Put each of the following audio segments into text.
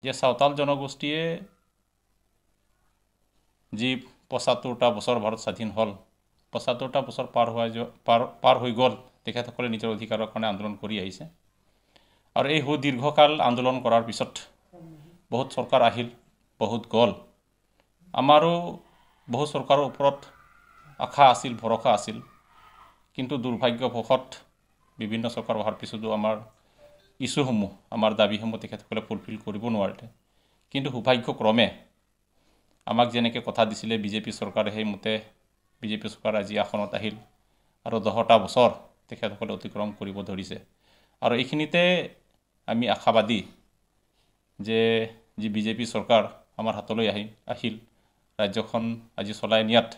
যে চাওতাল জনগোষ্ঠীয়ে যি ৭৫টা বছৰ ভাৰত স্বাধীন হ'ল, ৭৫টা বছৰ পাৰ হৈ গ'ল, তেখেতসকলে নিজৰ অধিকাৰৰ কাৰণে আন্দোলন কৰি আহিছে। আৰু এই সুদীৰ্ঘকাল আন্দোলন কৰাৰ পিছত বহুত চৰকাৰ আহিল, বহুত গ'ল। আমাৰো বহু চৰকাৰৰ ওপৰত আশা আছিল, ভৰসা আছিল, কিন্তু দুৰ্ভাগ্যবশত বিভিন্ন চৰকাৰ অহাৰ পিছতো আমাৰ ইছ্যুসমূহ, আমাৰ দাবীসমূহ তেখেতসকলে ফুলফিল কৰিব নোৱাৰিলে। কিন্তু সৌভাগ্যক্ৰমে আমাক যেনেকৈ কথা দিছিলে বিজেপি চৰকাৰে, সেইমতে বিজেপি চৰকাৰ আজি আসনত আহিল আৰু ১০টা বছৰ তেখেতসকলে অতিক্ৰম কৰিব ধৰিছে। আৰু এইখিনিতে আমি আশাবাদী যে যি বিজেপি চৰকাৰ আমাৰ হাতলৈ আহিল, ৰাজ্যখন আজি চলাই নিয়াত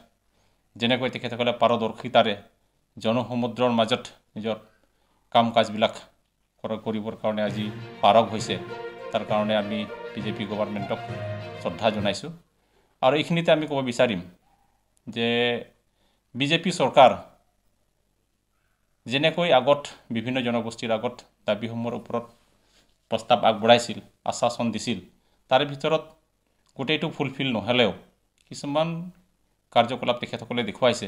যেনেকৈ তেখেতসকলে পাৰদৰ্শিতাৰে জনসমুদ্ৰৰ মাজত নিজৰ কাম কাজবিলাক কৰিবৰ কাৰণে আজি পাৰগ হৈছে, তাৰ কাৰণে আমি বিজেপি গভৰ্ণমেণ্টক শ্ৰদ্ধা জনাইছোঁ। আৰু এইখিনিতে আমি ক'ব বিচাৰিম যে বিজেপি চৰকাৰ যেনেকৈ আগত বিভিন্ন জনগোষ্ঠীৰ আগত দাবীসমূহৰ ওপৰত প্ৰস্তাৱ আগবঢ়াইছিল, আশ্বাসন দিছিল, তাৰ ভিতৰত গোটেইটো ফুলফিল নহ'লেও কিছুমান কাৰ্যকলাপ তেখেতসকলে দেখুৱাইছে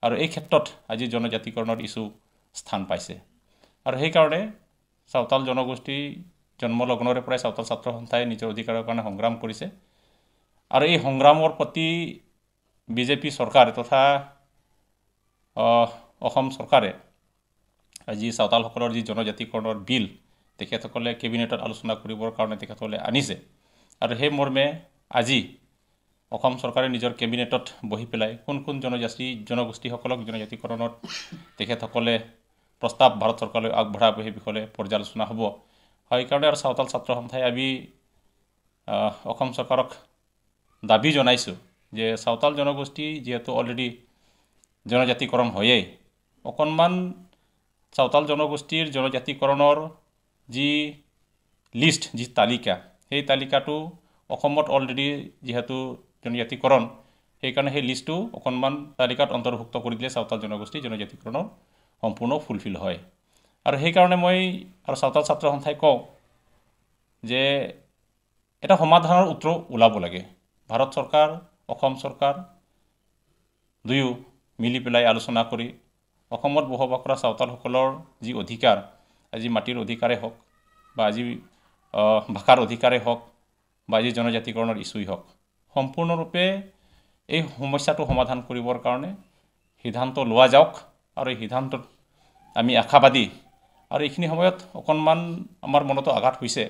আৰু এই ক্ষেত্ৰত আজি জনজাতিকৰণৰ ইছ্যু স্থান পাইছে। আৰু সেইকাৰণে চাওতাল জনগোষ্ঠী জন্মলগ্নৰে পৰাই চাওতাল ছাত্ৰ সন্থাই নিজৰ অধিকাৰৰ কাৰণে সংগ্ৰাম কৰিছে। আৰু এই সংগ্ৰামৰ প্ৰতি বিজেপি চৰকাৰ তথা অসম চৰকাৰে আজি চাওতালসকলৰ যি জনজাতিকৰণৰ বিল তেখেতসকলে কেবিনেটত আলোচনা কৰিবৰ কাৰণে তেখেতসকলে আনিছে। আৰু সেই মৰ্মে আজি অসম চৰকাৰে নিজৰ কেবিনেটত বহি পেলাই কোন কোন জনগোষ্ঠীসকলক জনজাতিকৰণত তেখেতসকলে প্ৰস্তাৱ ভাৰত চৰকাৰলৈ আগবঢ়াব সেই বিষয়ে পৰ্যালোচনা হ'ব। সেইকাৰণে আৰু চাওতাল ছাত্ৰ সন্থাই আমি অসম চৰকাৰক দাবী জনাইছোঁ যে চাওতাল জনগোষ্ঠী যিহেতু অলৰেডি জনজাতিকৰণ হয়েই, অকণমান চাওতাল জনগোষ্ঠীৰ জনজাতিকৰণৰ যি লিষ্ট, যি তালিকা, সেই তালিকাটো অসমত অলৰেডি যিহেতু জনজাতিকৰণ, সেইকাৰণে সেই লিষ্টটো অকণমান তালিকাত অন্তৰ্ভুক্ত কৰি দিলে চাওতাল জনগোষ্ঠী জনজাতিকৰণৰ সম্পূৰ্ণ ফুলফিল হয়। আৰু সেইকাৰণে মই আৰু চাওতাল ছাত্ৰ সন্থাই কওঁ যে এটা সমাধানৰ উত্তৰ ওলাব লাগে। ভাৰত চৰকাৰ, অসম চৰকাৰ দুয়ো মিলি পেলাই আলোচনা কৰি অসমত বসবাস কৰা চাওতালসকলৰ যি অধিকাৰ, আজি মাটিৰ অধিকাৰেই হওক বা আজি ভাষাৰ অধিকাৰেই হওক বা আজি জনজাতিকৰণৰ ইছ্যুই হওক, সম্পূৰ্ণৰূপে এই সমস্যাটো সমাধান কৰিবৰ কাৰণে সিদ্ধান্ত লোৱা যাওক। আৰু এই সিদ্ধান্তত আমি আশাবাদী। আৰু এইখিনি সময়ত অকণমান আমাৰ মনতো আঘাত হৈছে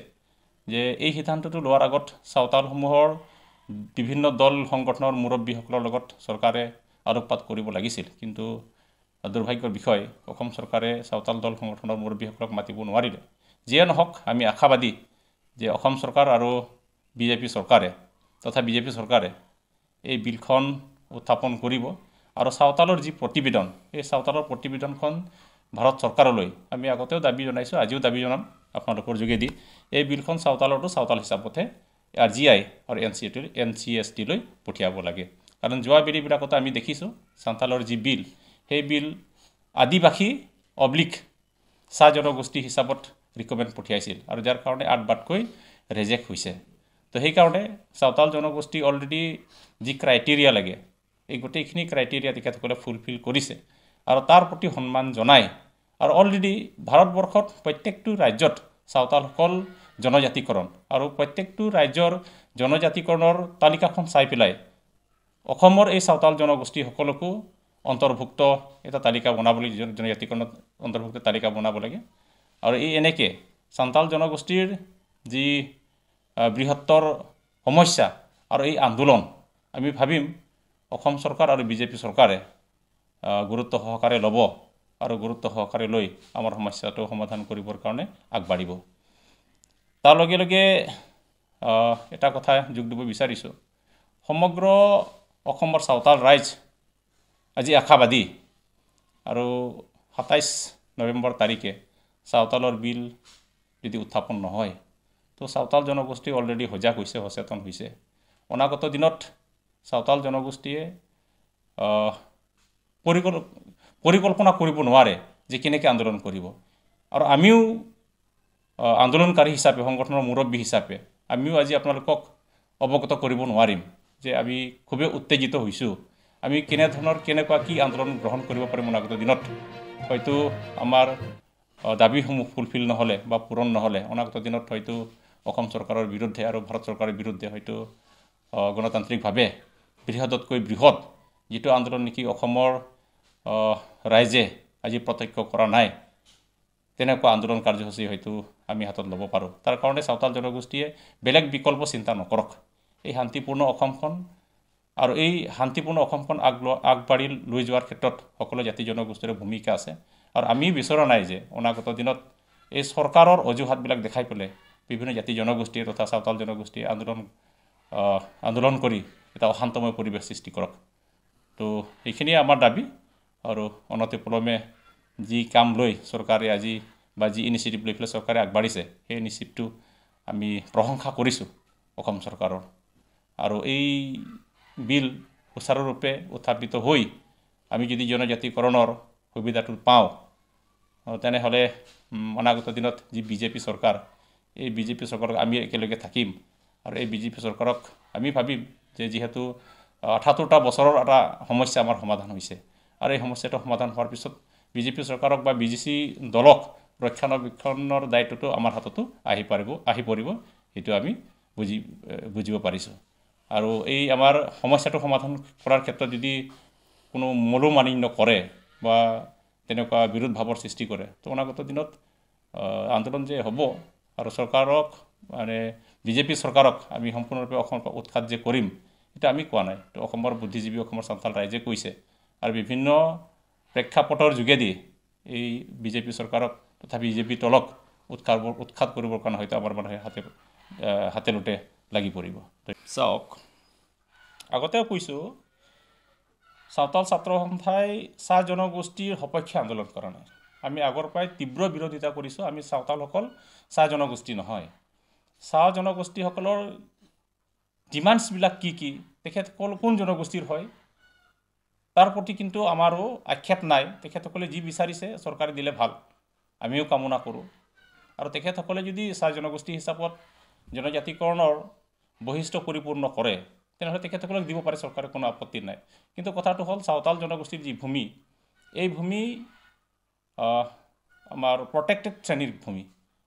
যে এই সিদ্ধান্তটো লোৱাৰ আগত চাওতালসমূহৰ বিভিন্ন দল সংগঠনৰ মুৰব্বীসকলৰ লগত চৰকাৰে আলোকপাত কৰিব লাগিছিল, কিন্তু দুৰ্ভাগ্যৰ বিষয় অসম চৰকাৰে চাওতাল দল সংগঠনৰ মুৰব্বীসকলক মাতিব নোৱাৰিলে। যিয়ে নহওক, আমি আশাবাদী যে অসম চৰকাৰ আৰু বিজেপি চৰকাৰে তথা বিজেপি চৰকাৰে এই বিলখন উত্থাপন কৰিব আৰু চাওতালৰ যি প্ৰতিবেদন, এই চাওতালৰ প্ৰতিবেদনখন ভাৰত চৰকাৰলৈ আমি আগতেও দাবী জনাইছোঁ, আজিও দাবী জনাম আপোনালোকৰ যোগেদি। এই বিলখন চাওতালৰটো চাওতাল হিচাপতহে আৰ জি I আৰু এন চি এছ টিলৈ পঠিয়াব লাগে। কাৰণ যোৱা বিলবিলাকতো আমি দেখিছোঁ চান্তালৰ যি বিল, সেই বিল আদিবাসী অব্লিক চাহ জনগোষ্ঠী হিচাপত ৰিকমেণ্ড পঠিয়াইছিল আৰু যাৰ কাৰণে ৮ বাৰতকৈ ৰেজেক্ট হৈছে। তো সেইকাৰণে চাওতাল জনগোষ্ঠী অলৰেডি যি ক্ৰাইটেৰিয়া লাগে, এই গোটেইখিনি ক্ৰাইটেৰিয়া তেখেতসকলে ফুলফিল কৰিছে আৰু তাৰ প্ৰতি সন্মান জনাই আৰু অলৰেডি ভাৰতবৰ্ষত প্ৰত্যেকটো ৰাজ্যত চাওতালসকল জনজাতিকৰণ আৰু প্ৰত্যেকটো ৰাজ্যৰ জনজাতিকৰণৰ তালিকাখন চাই পেলাই অসমৰ এই চাওতাল জনগোষ্ঠীসকলকো অন্তৰ্ভুক্ত এটা তালিকা বনাব লাগে, জনজাতিকৰণত অন্তৰ্ভুক্ত তালিকা বনাব লাগে। আৰু এই এনেকৈ চান্তাল জনগোষ্ঠীৰ যি বৃহত্তৰ সমস্যা আৰু এই আন্দোলন আমি ভাবিম অসম চৰকাৰ আৰু বিজেপি চৰকাৰে গুৰুত্ব সহকাৰে ল'ব আৰু গুৰুত্ব সহকাৰে লৈ আমাৰ সমস্যাটো সমাধান কৰিবৰ কাৰণে আগবাঢ়িব। তাৰ লগে লগে এটা কথা যোগ দিব বিচাৰিছোঁ, সমগ্ৰ অসমৰ চাওতাল ৰাইজ আজি আশাবাদী আৰু ২৭ নৱেম্বৰ তাৰিখে চাওতালৰ বিল যদি উত্থাপন নহয় তো চাওতাল জনগোষ্ঠী অলৰেডি সজাগ হৈছে, সচেতন হৈছে। অনাগত দিনত চাওতাল জনগোষ্ঠীয়ে পৰিকল্পনা কৰিব নোৱাৰে যে কেনেকৈ আন্দোলন কৰিব। আৰু আমিও আন্দোলনকাৰী হিচাপে, সংগঠনৰ মুৰব্বী হিচাপে আমিও আজি আপোনালোকক অৱগত কৰিব নোৱাৰিম যে আমি খুবেই উত্তেজিত হৈছোঁ। আমি কেনেধৰণৰ কেনেকুৱা কি আন্দোলন গ্ৰহণ কৰিব পাৰিম অনাগত দিনত, হয়তো আমাৰ দাবীসমূহ ফুলফিল নহ'লে বা পূৰণ নহ'লে অনাগত দিনত হয়তো অসম চৰকাৰৰ বিৰুদ্ধে আৰু ভাৰত চৰকাৰৰ বিৰুদ্ধে হয়তো গণতান্ত্ৰিকভাৱে বৃহৎতকৈ বৃহৎ যিটো আন্দোলন নেকি অসমৰ ৰাইজে আজি প্ৰত্যক্ষ কৰা নাই, তেনেকুৱা আন্দোলন কাৰ্যসূচী হয়তো আমি হাতত ল'ব পাৰোঁ। তাৰ কাৰণে চাওতাল জনগোষ্ঠীয়ে বেলেগ বিকল্প চিন্তা নকৰক। এই শান্তিপূৰ্ণ অসমখন আৰু এই শান্তিপূৰ্ণ অসমখন আগবাঢ়ি লৈ যোৱাৰ ক্ষেত্ৰত সকলো জাতি জনগোষ্ঠীৰ ভূমিকা আছে। আৰু আমি বিচৰা নাই যে অনাগত দিনত এই চৰকাৰৰ অজুহাতবিলাক দেখাই পেলাই বিভিন্ন জাতি জনগোষ্ঠীয়ে তথা চাওতাল জনগোষ্ঠীয়ে আন্দোলন কৰি এটা অশান্তময় পৰিৱেশ সৃষ্টি কৰক। তো এইখিনিয়ে আমাৰ দাবী। আৰু অনতিপলমে যি কাম লৈ চৰকাৰে আজি বা যি ইনিচিয়েটিভ লৈ পেলাই চৰকাৰে আগবাঢ়িছে, সেই ইনিচিয়েটিভটো আমি প্ৰশংসা কৰিছোঁ অসম চৰকাৰৰ। আৰু এই বিল সুচাৰুৰূপে উত্থাপিত হৈ আমি যদি জনজাতিকৰণৰ সুবিধাটো পাওঁ, তেনেহ'লে অনাগত দিনত যি বিজেপি চৰকাৰ, এই বিজেপি চৰকাৰক আমি একেলগে থাকিম। আৰু এই বিজেপি চৰকাৰক আমি ভাবিম যে যিহেতু ৭৮টা বছৰৰ এটা সমস্যা আমাৰ সমাধান হৈছে, আৰু এই সমস্যাটো সমাধান হোৱাৰ পিছত বিজেপি চৰকাৰক বা বিজেপি দলক ৰক্ষণাবেক্ষণৰ দায়িত্বটো আমাৰ হাততো আহি পৰিব, সেইটো আমি বুজিব পাৰিছোঁ। আৰু এই আমাৰ সমস্যাটো সমাধান কৰাৰ ক্ষেত্ৰত যদি কোনো মনোমালিন্য কৰে বা তেনেকুৱা বিৰোধ ভাৱৰ সৃষ্টি কৰে, তো অনাগত দিনত আন্দোলন যে হ'ব আৰু চৰকাৰক মানে বিজেপি চৰকাৰক আমি সম্পূৰ্ণৰূপে অসমৰ পৰা উৎখাত যে কৰিম, সেইটো আমি কোৱা নাই। তো অসমৰ বুদ্ধিজীৱী, অসমৰ চান্তাল ৰাইজে কৈছে। আৰু বিভিন্ন প্ৰেক্ষাপটৰ যোগেদি এই বিজেপি চৰকাৰক তথা বিজেপি দলক উৎখাত কৰিবৰ কাৰণে হয়তো আমাৰ মানুহে হাতে লোটে লাগি পৰিব। চাওক, আগতেও কৈছোঁ, চাওতাল ছাত্ৰ সন্থাই চাহ জনগোষ্ঠীৰ সপক্ষে আন্দোলন কৰা নাই। আমি আগৰ পৰাই তীব্ৰ বিৰোধিতা কৰিছোঁ। আমি চাওতালসকল চাহ জনগোষ্ঠী নহয়। চাহ জনগোষ্ঠীসকলৰ ডিমাণ্ডছবিলাক কি কি, তেখেতসকল কোন জনগোষ্ঠীৰ হয়, তাৰ প্ৰতি কিন্তু আমাৰো আক্ষেপ নাই। তেখেতসকলে যি বিচাৰিছে চৰকাৰে দিলে ভাল, আমিও কামনা কৰোঁ। আৰু তেখেতসকলে যদি চাহ জনগোষ্ঠী হিচাপত জনজাতিকৰণৰ বৈশিষ্ট্য পৰিপূৰ্ণ কৰে, তেনেহ'লে তেখেতসকলক দিব পাৰে চৰকাৰে, কোনো আপত্তি নাই। কিন্তু কথাটো হ'ল, চাওতাল জনগোষ্ঠীৰ যি ভূমি, এই ভূমি আমাৰ প্ৰটেক্টেড শ্ৰেণীৰ ভূমি।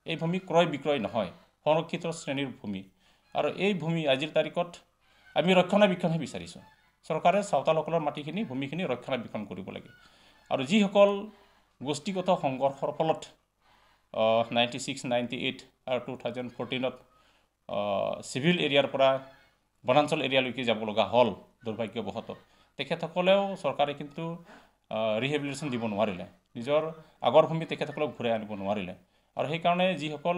এই ভূমি ক্ৰয় বিক্ৰয় নহয়, সংৰক্ষিত শ্ৰেণীৰ ভূমি। আৰু এই ভূমি আজিৰ তাৰিখত আমি ৰক্ষণাবেক্ষণহে বিচাৰিছোঁ। চৰকাৰে চাওতালসকলৰ মাটিখিনি, ভূমিখিনি ৰক্ষণাবেক্ষণ কৰিব লাগে। আৰু যিসকল গোষ্ঠীগত সংঘৰ্ষৰ ফলত 96, 98 আৰু 2014ত চিভিল এৰিয়াৰ পৰা বনাঞ্চল এৰিয়ালৈকে যাব লগা হ'ল দুৰ্ভাগ্যবশতঃ, তেখেতসকলেও চৰকাৰে কিন্তু ৰিহেবিলিটেশ্যন দিব নোৱাৰিলে, নিজৰ আগৰ ভূমি তেখেতসকলক ঘূৰাই আনিব নোৱাৰিলে। আৰু সেইকাৰণে যিসকল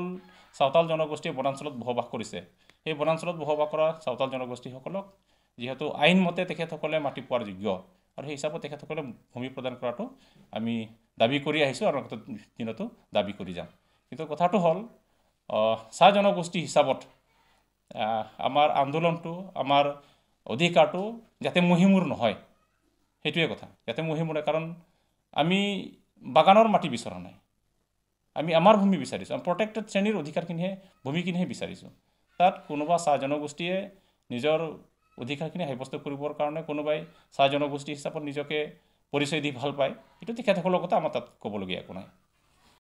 চাওতাল জনগোষ্ঠীয়ে বনাঞ্চলত বসবাস কৰিছে, সেই বনাঞ্চলত বসবাস কৰা চাওতাল জনগোষ্ঠীসকলক যিহেতু আইনমতে তেখেতসকলে মাটি পোৱাৰ যোগ্য, আৰু সেই হিচাপত তেখেতসকলে ভূমি প্ৰদান কৰাটো আমি দাবী কৰি আহিছোঁ আৰু অনাগত দিনতো দাবী কৰি যাম। কিন্তু কথাটো হ'ল, চাহ জনগোষ্ঠী হিচাপত আমাৰ আন্দোলনটো, আমাৰ অধিকাৰটো যাতে মহিমূৰ নহয়, সেইটোৱে কথা, যাতে মহিমূৰ নহয়। কাৰণ আমি বাগানৰ মাটি বিচৰা নাই, আমি আমাৰ ভূমি বিচাৰিছোঁ, আমি প্ৰটেক্টেড শ্ৰেণীৰ অধিকাৰখিনিহে, ভূমিখিনিহে বিচাৰিছোঁ। তাত কোনোবা চাহ জনগোষ্ঠীয়ে নিজৰ অধিকাৰখিনি সাব্যস্ত কৰিবৰ কাৰণে কোনোবাই চাহ জনগোষ্ঠী হিচাপত নিজকে পৰিচয় দি ভাল পায়, সেইটো তেখেতসকলৰ কথা, আমাৰ তাত ক'বলগীয়া একো নাই।